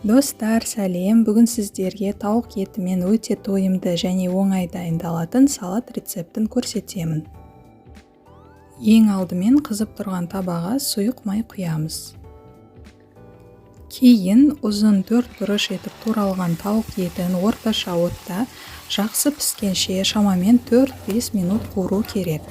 Достар, сәлем! Бүгін сіздерге тауық етімен өте тойымды және оңай дайындалатын салат рецептін көрсетемін. Ең алдымен қызып тұрған табаға сұйық май құямыз. Кейін ұзын төрт бұрыш етіп туралған тауық етін орташа отта жақсы піскенше шамамен 4-5 минут қуыру керек.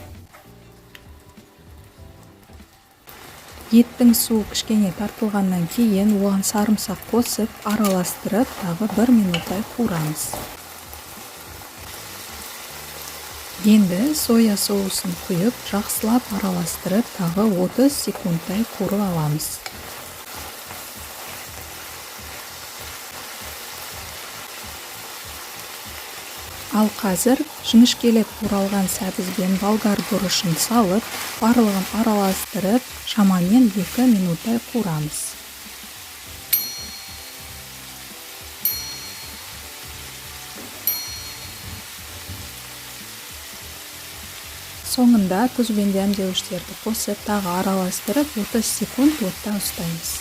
Еттің суы кішкене тартылғаннан кейін оған сарымсақ қосып, араластырып, тағы 1 минуттай қуырамыз. Енді соя соусын құйып, жақсылап араластырып, тағы 30 секундтай қуырып аламыз. Ал қазір жіңішкелеп туралған сәбіз бен болгар бұрышын салып, барлығын араластырып, шамамен 2 минуттай қуырамыз. Соңында тұз бен дәмдеуіштерді қосып, тағы араластырып, 30 секунд отта ұстаймыз.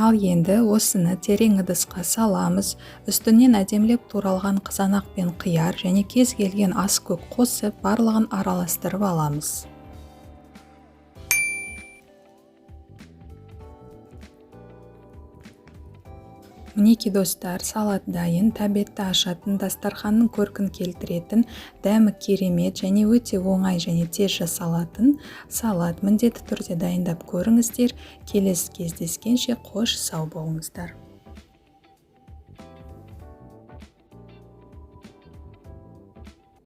Ал енді осыны терең ыдысқа саламыз. Үстінен әдемілеп туралған қызанақ пен қияр және кез келген аскөк қосып, барлығын араластырып аламыз. Мінекей, достар, салат дайын. Тәбетті ашатын, дастарханның көркін келтіретін, дәмі керемет және өте оңай және тез жасалатын салат. Міндетті түрде дайындап көріңіздер. Келесі кездескенше қош сау болыңыздар.